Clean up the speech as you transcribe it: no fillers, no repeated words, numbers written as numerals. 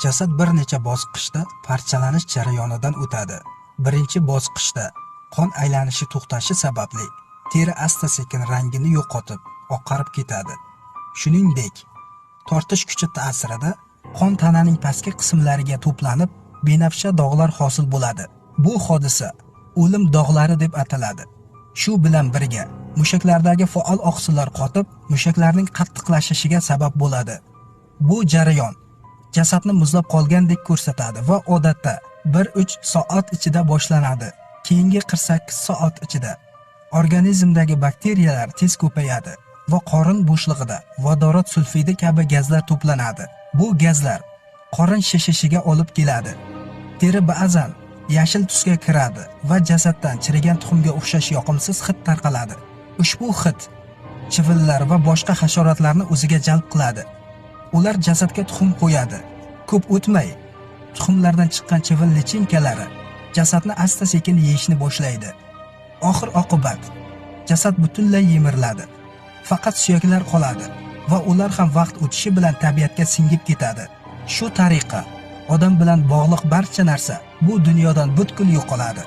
Jasad bir necha bosqichda parchalanish jarayonidan o'tadi. Birinchi bosqichda qon aylanishi to'xtashi sababli teri asta-sekin rangini yo'qotib, oqarib ketadi. Shuningdek, tortish kuchi ta'sirida qon tananing pastki qismlariga to'planib, binafsha dog'lar hosil bo'ladi. Bu hodisa o'lim dog'lari deb ataladi. Shu bilan birga mushaklardagi faol oqsillar qotib, mushaklarning qattiqlashishiga sabab bo'ladi. Bu jarayon jasadni muzlab qolgandek ko'rsatadi va odatda 1-3 soat ichida boshlanadi. Keyingi 48 soat ichida organizmdagi bakteriyalar tez ko'payadi va qorin bo'shlig'ida vodorod sulfidi kabi gazlar to'planadi. Bu gazlar qorin shishishiga olib keladi. Teri ba'zan yashil tusga kiradi va jasaddan chirigan tuxumga o'xshash yoqimsiz hid tarqaladi. Ushbu hid chivinlar va boshqa hasharotlarni o'ziga jalb qiladi. Ular jasadga tuxum qo'yadi. Ko'p o'tmay, tuxumlardan chiqqan chivin lichinkalari jasadni asta-sekin yeyishni boshlaydi. Oxir oqibat jasad butunlay yemiriladi. Faqat suyaklar qoladi va ular ham vaqt o'tishi bilan tabiatga singib ketadi. Shu tariqa odam bilan bog'liq barcha narsa bu dunyodan butkul yo'qoladi.